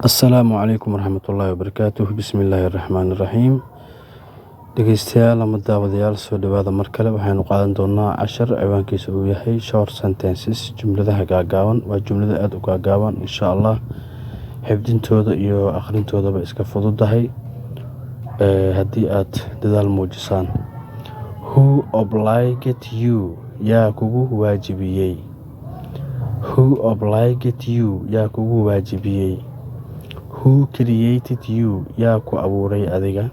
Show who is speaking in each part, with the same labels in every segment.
Speaker 1: Assalaamu calaykum waraxmatullaahi wabarakaatuh. Bismillaahi raxmaani raxiim. Dhegeystayaal ama daawadayaal, soo dhawaada mar kale. Waxaynu qaadan doonaa cashar ciwaankiisa uu yahay short sentences, jumladaha gaagaaban. Waa jumlada aada u gaagaaban, insha Allah xifdintooda iyo akhrintoodaba iska fududahay haddii aad dadaal muujisaan. Who obliged you? Yaa kugu waajibiyey? Who obliged you? Yaa kugu waajibiyey? Who created you? Yaa ku abuuray adiga?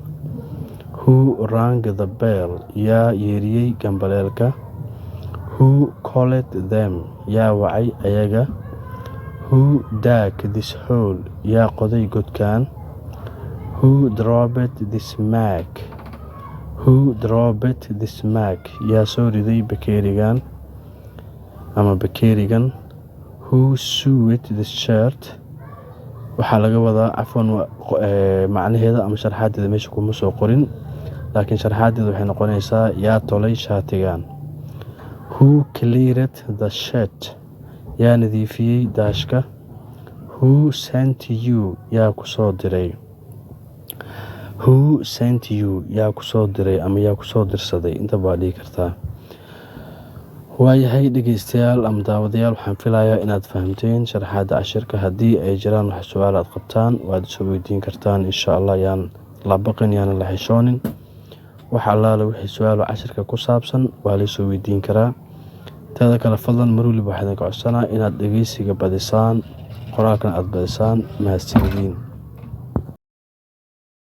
Speaker 1: Who rang the bell? Yaa yeeriyey gambaleelka? Who called them? Yaa wacay ayaga? Who dug this hole? Yaa qoday godkan? Who dropped this mug? Who dropped this mug? Yaa soo riday bakeerigan ama bakeerigan? Who sewed this shirt? Waxaa laga wadaa, cafwan, macnaheeda ama sharxaadeeda meesha kuma soo qorin, laakiin sharxaadeeda waxay noqonaysaa: yaa tolay shaatigan? Who cleared the shed? Yaa nadiifiyey daashka? Who sent you? Yaa kusoo diray? Who sent you? Yaa kusoo diray ama yaa kusoo dirsaday, intaba waa dhihi kartaa. Waayahay, dhegeystayaal ama daawadayaal, waxaan filayaa inaad fahamteen sharaxaadda cashirka. Haddii ay jiraan wax su-aal aad qabtaan, waad isoo weydiin kartaan, insha Allah. Yaan la baqin, yaanan la xishoonin. Wax allaale wixii su-aalo cashirka ku saabsan waa laysoo weydiin karaa. Teeda kale, fadlan, mar waliba waxaa idinka codsanaa inaad dhegeysiga badisaan, qoraalkana aad badisaan. Mahadsanediin.